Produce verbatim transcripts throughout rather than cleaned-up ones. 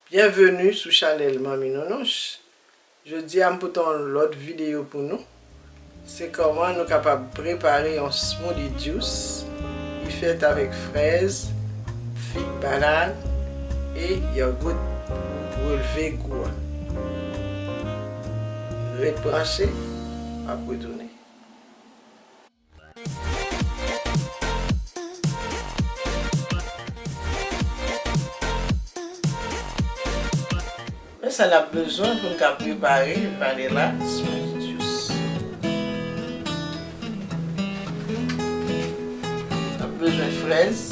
Byenveni sou chanèl Manmi Nounouch. Jodi a m pote yon lòt videyo pou nou. Se kòman nou kapab prepare yon smoothie juice ki fèt avèk frèz, fig, banann e yogurt pou relve gou a. Ret branche, m ap retounen. Men sa n ap bezwen pou n ka prepare vanilla smoothie juice. N ap bezwen frèz.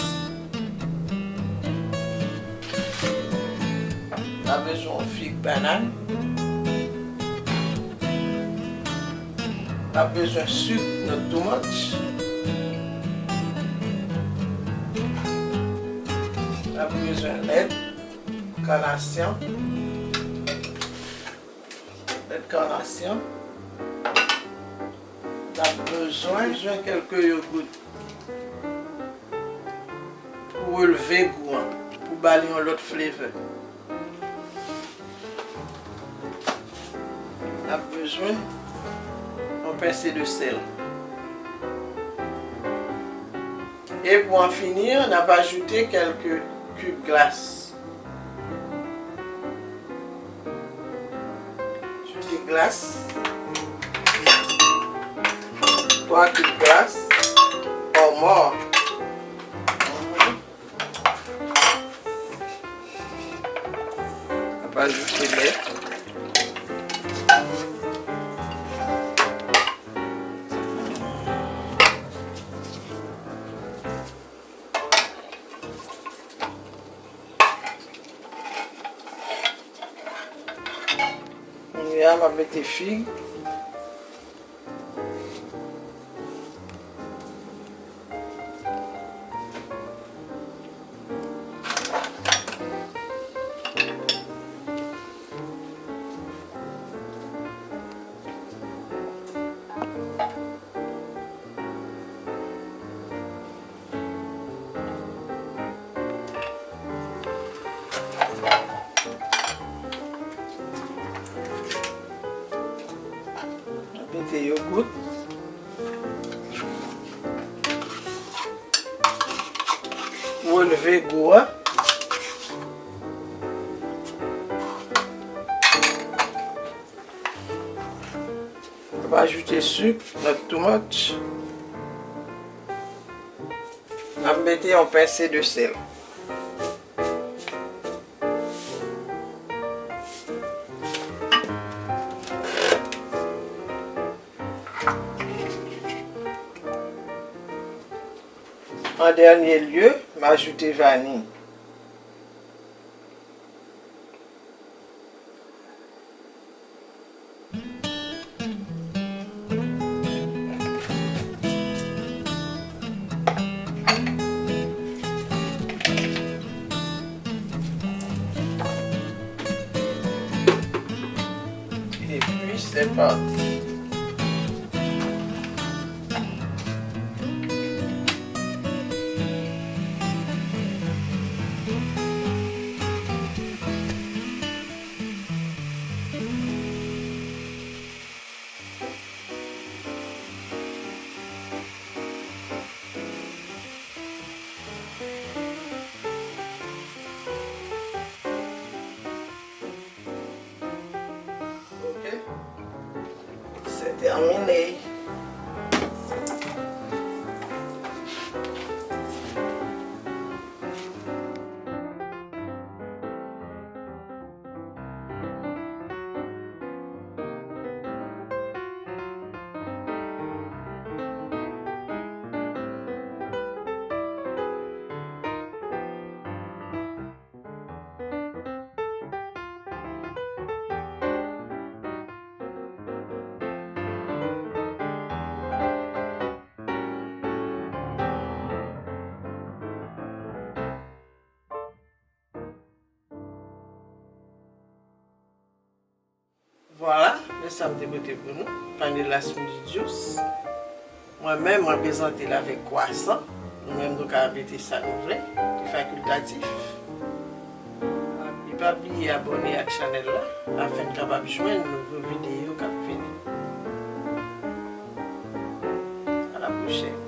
N ap bezwen yon fig, banann. N ap bezwen sik, not too much. N ap bezwen lèt, kanasyon. Lèt kanasyon. N ap bezwen, bezwen kèlke yogout pou relve gou an, pou ba li yon lòt flavor. N ap bezwen yon pense de sèl. E pou an fini, n ap ajoute kèlke kib glas. Ajoute glas. Twa kib glas. Or more. N ap ajoute lè. Kounye a, m ap mete fig. Mete yogout. Relve gou a. N ap ajoute sik, not too much. N ap mete yon pense de sèl. An dènye lye, m ajoute vaniy. Epi, se pati. Ok. C'est terminé. Vwala, men sa m te pote pou nou, vanilla smoothie juice. Mwen menm, mwen prezante l avèk kwasan. Nou menm, nou ka mete sa nou vle, li fakiltatif. Epi Pa bliye abòne ak chanèl la afin n kapab jwenn nouvo videyo k ap vini. A la pwochèn.